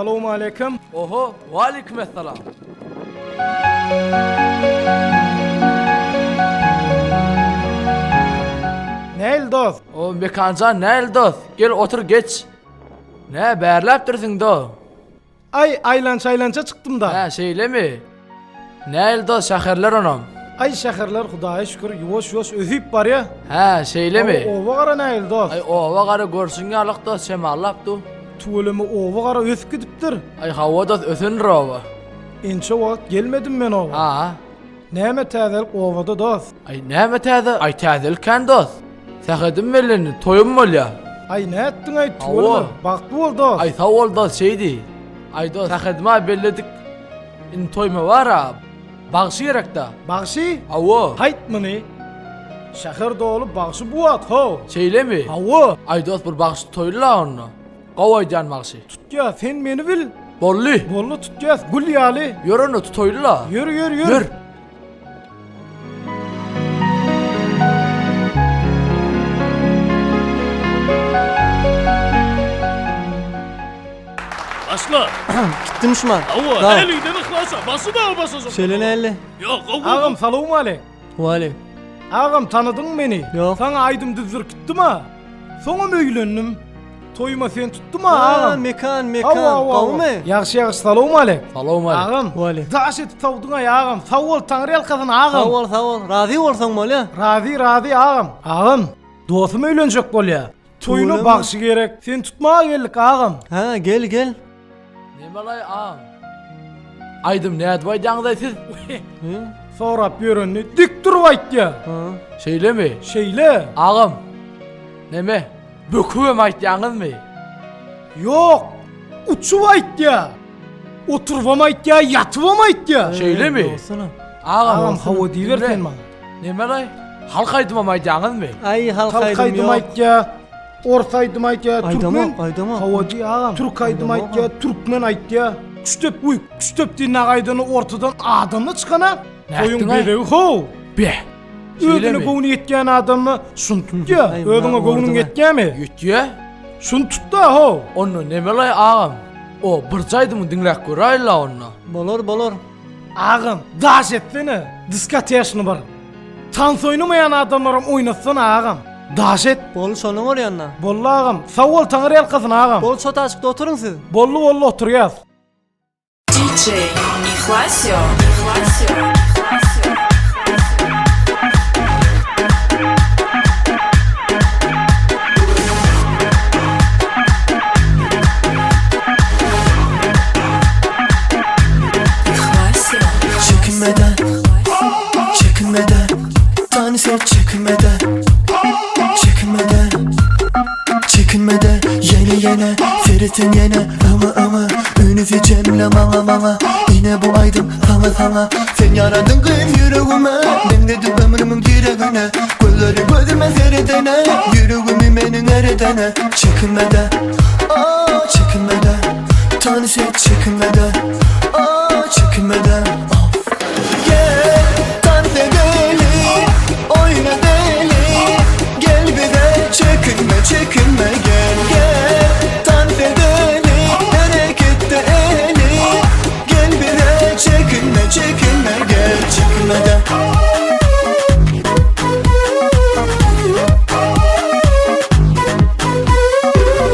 Salowmaleýkim. Oho, waleýkim essalam. Näil dost? O Mekanjan näil dost? Gel otur geç. Nä bärläpdirsiň do? Aý, aýlança-aýlança çykdym-da. Hä, şeýlemi? Näil dost, şäherler onam? Aý, şäherler Hudaýa şükür, ýuwaş-ýuwaş ösüp barýa. Hä, şeýlemi? Hawa, oba gara näil dost? Aý, oba gara görşüň ýalyk dost, şemallap dur. Tüweleme oba gara ösüp gidipdir. Aý, hawa dost, ösendir oba. Ençe wagt gelmedim men oba. Ha. Näme täzelik obada dost? Aý, näme täze? Aý, täzelik kän dost. Sähedim bellendi, toýum bolýa. Aý, nätdiň-aý, tüweleme, bagtly bol dost. Aý, sag bol dost, şeý diý. Aý dost, sähedim-ä belledik. Indi toýuma bar-a, bagşy gerek-dä. Bagşy? Hawa. Haýt muny. Şäher doly bagşy bu wagt, how. Şeýlemi? Hawa. Aý dost, bir bagşy tutaýly-la onda. Gowy aýdýan bagşy. Tutýas, sen meni bil. Boldy. Boldy, tutýas, gül ýaly. Ýör onda, tutaýly-la. Ýör, ýör, ýör. Ýör. Başla. Gitdim şumat. Hawa, Sag. eliňden yhlasa, başy da başajak. Şeýle näli? Ýok, gowy. Agam salowmaleýk. Waleý. Agam tanadyňmy meni? Ýok. Saňa aýdym düzdürip gitdim-a. Soňam öýlendim. Toýuma sen tutdum-a Ha, agam. Mekan, Hawa, Mekan. hawa, hawa. Gowumy? Ýagşy ýagşy salowmaleýk. Salowmaleýk. Agam. Waleý. Daş edip sowduň-aý agam. Sag bol Taňry ýalkasyn agam. Sag bol, sag bol. Razy bolsaň bolýa. Razy, razy agam. Agam, dostum öýlenjek bolýa. Toýuna Tüweleme. bagşy gerek. Seni tutmaga geldik agam. Ha, gel, gel. Nemalaý agam? Aýdym nädip aýdýaňyzaý siz? Hı? Sorap ýörenini dik durup aýtýa. Ha. Şeýlemi? Şeýle. Agam. Neme? Bökübem aýtýaňyzmy? Ýok. Uçup aýtýa. Oturybam aýtýa, ýatybam aýtýa. Şeýlemi? Bolsana. Agam, Agam hawa diýiber sen maňa. Nemelaý? Halk aýdymam aýdýaňyzmy? Aý, halk Halk aýdym aýdym ýok. aýtýa, ors aýdym aýtýa, türkmen. Aýdamok, aýdamok. Hawa diý agam. Türk aýdym Aýdamok, aýtýa, türkmen aýtýa. Küştdep uý, küştdep diýen aýdany ortadan adamly çykana. Toýuň Nätdiň-aý? bezegi how. Beh. Özüne Şeýlemi? göwni ýetýän adamda şuny tutýa. Aý, Özüňe muňa göwnüň orduňa. ýetýämi? Ýetýä. Şuny tut-da how. Onda nemelaý agam? O birje aýdymy diňläp göräýeli onda. Bolar, bolar. Agam, daş etsene, diskoteşny bir. Tans oýnamaýan adamlaram oýnatsana agam. Daş et. Boldy şondan bolýanda. Boldy agam. Sag bol Taňry ýalkasyn agam. Boldy şo taşykda oturyň siz. Boldy boldy oturýas. DJ Ihlasio Ihlasio Ihlasio Çekinmeden, çekinmeden Tanesi çekinmeden, çekinmeden Çekinmeden yene yene Ferit'in yene ama ama Ünisi cemle maňa maňa Yine bu aýdym saňa saňa Sen ýaradyň gyz ýüregime Men dedim ömrümiň diregine Gözleri gözüme seredene Ýüregimi meniň eredene Çekinmeden, aa çekinmeden Tanesi çekinmeden, aa çekinmeden Of Gel dans edelim Oyna deli Gel bize çekinme çekinme gel gel Dans edelim Harekette eli Gel bize çekinme çekinme gel Çekinmeden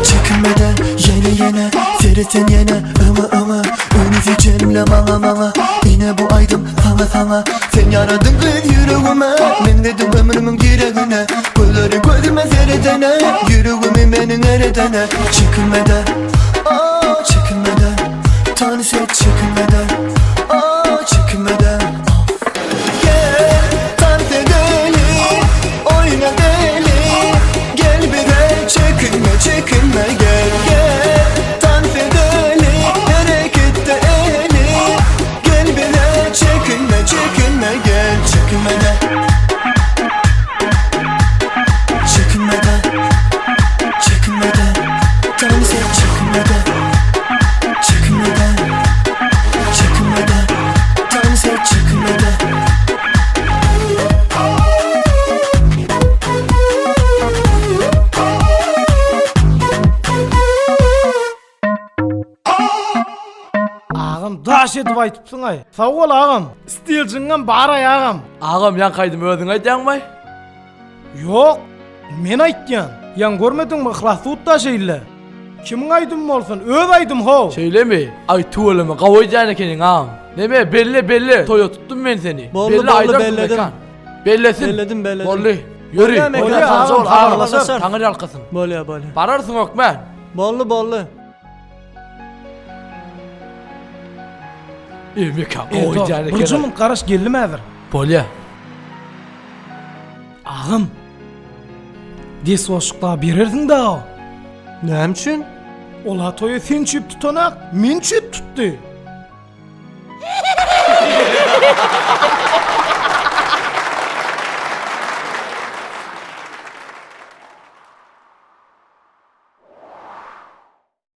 Çekinmeden yene yene Feriten yene ama ama Ünisi cemle maňa maňa Ine bu aýdym saňa saňa Sen ýaradyň gyz ýüregime Men dedim ömrümiň diregine Gözleri gözüme seredene Ýüregimi meniň eredene Çekinmeden Aa çekinmeden Tanesi çekinmeden Aa çekinmeden Of Gel dans edelim Oyna deli Gel bize çekinme çekinme gel gel Dans edelim Harekette eli Gel bize çekinme çekinme gel Çekinmeden Çekinmeden Çekinmeden Tanesi çekinmeden. daş edip aýtypsyň-aý. Sag bol agam. Stiljiňem bar-aý agam. Agam ýaňky aýdymy özüň aýdýaňmaý? Ýok, men aýtýan. Ýaň görmediňmi Yhlas tutda şeýle. Kimiň aýdymy bolsun, öz aýdym how. Şeýlemi? Aý tüweleme gawy aýdýan ekeniň agam. Neme belle belle toýa tutdum men seni. Boldy, Belle boldy, aýdarsyň belledim. Mekan. Bellesin. Belledim, belledim. Boldy. Ýöri. Bolýa, Mekan, Bolýa, sag agam, bol, habarlaşar. habarlaşar. Taňry ýalkasyn. Bolýa, bolýa. Bararsyň hökmän. Boldy, boldy. Ey Mekan gawy aýdýan Birje ekeniň. munt garaş geldim häzir. Bolýa. Agam. Des goşuk daha berersiň da. Näme üçin? Ola toýa sen çüp tutanak, men çüp tutdy.